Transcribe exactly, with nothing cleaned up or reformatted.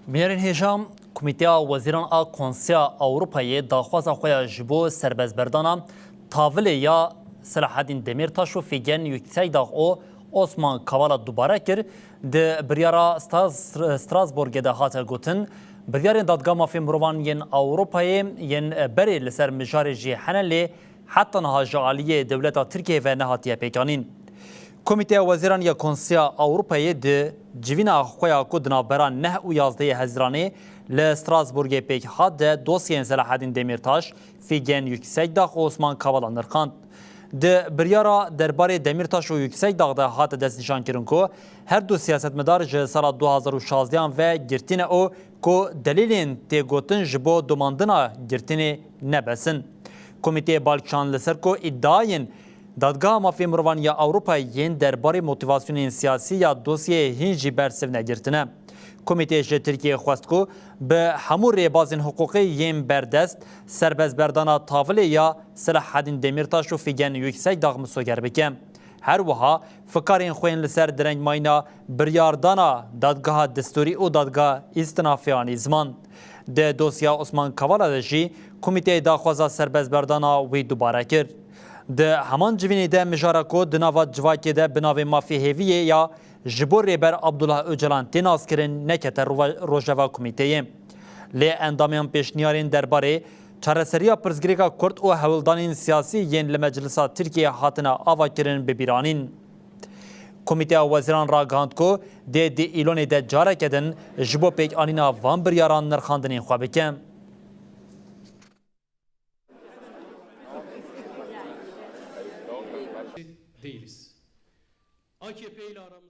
Bînerên hêja, Komîteya Wezîran a Konseya Ewropayê daxwaza xwe ya ji bo serbestberdana tavilê ya Selahaddîn Demîrtaş û Fîgen Yüksekdağ û Osman Kavala dubare kir. Di biryara Stas-, Strasbourgê de hate gotin, biryarên Dadgeha Mafê Mirovan yên Ewropayê yên berê li ser mijarê jî hene, lê heta niha ji aliyê dewleta Tirkiyeyê ve nehatiye pêkanîn. Komîteya Wezîran ya Konseya Ewropayê di civîna xwe ya ku di navbera neh û yazdehê Hezîranê li Strasbourgê pêk hat de dosyeyên Selahaddîn Demîrtaş, Fîgen Yüksekdağ û Osman Kavala nirxand. Di biryara derbarê Demîrtaş û Yüksekdağ de hate destnîşankirin ku her du siyasetmedar ji sala du hazar û şazdehan ve girtî ne û ku delîlên tê gotin ji bo domandina girtinê ne bes in. Komîteyê bal kişand li ser ku îdiayên Dadgeha Mafê Mirovan ya Ewropayê yên derbarê motîvasyonên siyasî ya dosyeyê hîn jî bersiv negirtine. Komîteyê ji Tirkiyeyê xwest ku bi hemû rêbazên hiqûqî yên berdest serbestberdana tavilê ya Selahaddîn Demîrtaş û Fîgen Yüksekdağ misoger bike. Her wiha fikarên xwe yên li ser direngmayîna biryardana Dadgeha Destûrî û Dadgeha Îstinafê anî ziman. Di dosya Osman Kavala de jî komîteyê daxwaza serbestberdana wî dubare kir. Di heman civînê de mijara ku di nava civakê de bi navê mafê hêviyê ya ji bo Rêber Abdullah Ocalan tê naskirin nekete rova-, rojeva komîteyê. Lê endamên pêşniyarên derbarê çareseriya pirsgirêka Kurd û hewldanên siyasî yên li Meclisa Tirkiyeyê hatine avakirin bi bîr anîn. Komîteya Wezîran ragihand ku dê di Îlonê de careke din ji bo pêkanîna van biryaran nirxandinên xwe bike. Değiliz. A K P ile aramız